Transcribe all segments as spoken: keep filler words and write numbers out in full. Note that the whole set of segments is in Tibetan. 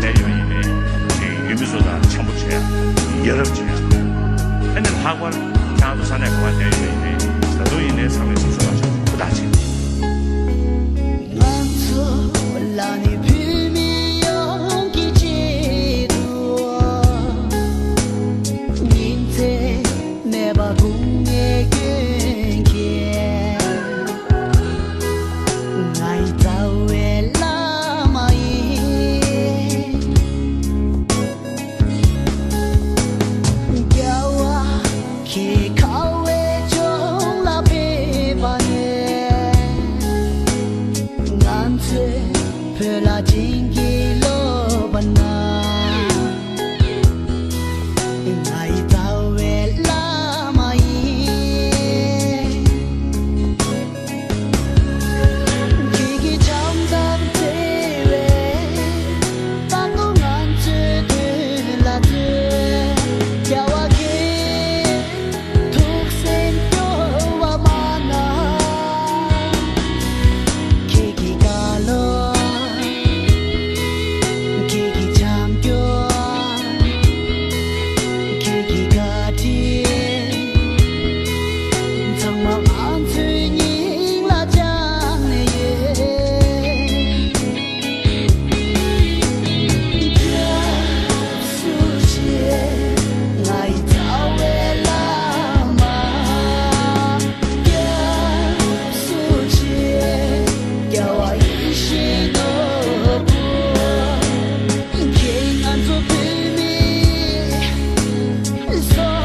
བསྡད་ཡོད་ཡིན་པས། ཡུལ་མི་ཚོ་དང་འཆམ་པོ་བྱེད་ཡ། ཡ་རབས་བྱེད་ཡ། ཨ་ནི་ལྷག་པར་ཁྱེད་རང་ཚོ་ས་གནས་ག་པར་བསྡད་ཡོད་ཡིན་པས། ད་དུང་ཡིན་ནའི་ཚང་མས་སོ་སོ་ལ་ཆ་ཧུར་ཐག་བྱེད། ང་ཚོ་ལ་ནི་བོད་མི་ཡོངས་ཀྱི་ཆེད་དུ། ཉིན་མཚན་མེད་པར་དགུང་ནས་སྐྱོན་མཁན། ང་ཡི་རྩ་བའི་བླ་མ་ཡིན། རྒྱལ་བ་ཁྱེད་ཁ་བའི་ལྗོངས་ལ་ཕེབས་པ་ནས། ང་ཚོས་བོད་ལ་བྱིན་གྱིས་རློབས་པ་ན། ང་ཡི་རྩ་བའི་བླ་མ་ཡིན། ཁྱེད་ཀྱི་བྱམས་དང་བརྩེ་བས་རྟག་ཏུ་ང་ཚོའི་དོན་ལ་བརྩོན། རྒྱལ་བ་ཁྱེད་ཐུགས་སེམས་སྐྱོ་བ་མ་གནང་། ཁྱེད་ཀྱི་བཀའ་སློབ། ཁྱེད་ཀྱི་བྱམས་སྐྱོང་། ཁྱེད་ཀྱི་བཀའ་དྲིན་ཚང་མ་ང་ཚོའི་སྙིང་ལ་བཅངས་ནས་ཡོད། སྐྱབས་སུ་མཆི། ང་ཡི་རྩ་བའི་བླ་མ། སྐྱབས་སུ་མཆི། རྒྱལ་བ་ཡིད་བཞིན་ནོར་བུ། ཁྱེད་ང་ཚོ་བོད་མིའི་སྲོག་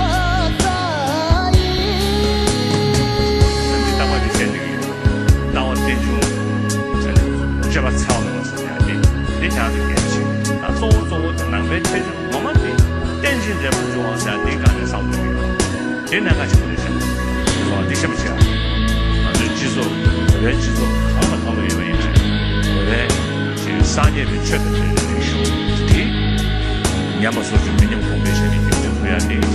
རྩ་ཡིན། འདི་ལྟ་བ་འདི་བཤད་འདོད་ཡོད། ལྟ་བ་རྟེན་འབྱུང་། སྤྱོད་པ་འཚེ་བ་མེད་པ་ཟེར་ཡ་དེ། འདི་ཀྱང་འདི་གལ་ཆེ། ད་གཙོ་བོ་གཙོ་བོ་དེ་ནང་པའི་ཁྱད་ཆོས་ངོ་མ་དེ་རྟེན་ཅིང་འབྲེལ་བར་འབྱུང་བ་ཟེར་ཡ་འདི་གང་ནས་བསམ་བློ་ཡོད། དེ་གནད་འགག་ཆེན་པོ་རེད་ཤག། སོ་འདི་ཤེས་པ་བྱས། ང་ཚོའི་སྤྱི་ཚོགས། བོད་པའི་སྤྱི་ཚོགས་གང་ལ་གང་འདྲ་ཡོད་པ་ཡིན་ན། བོད་པའི་ཅིག་སངས་རྒྱས་པའི་ཆོས་དང་འབྲེལ་བའི་རིག་གཞུང་དེ་ཉམས་པ་སོར་ཆུད་མི་ཉམས་གོང་འཕེལ་བྱས་ནས་རྒྱུན་འཛིན་ཐུབ་ཡ་དེ་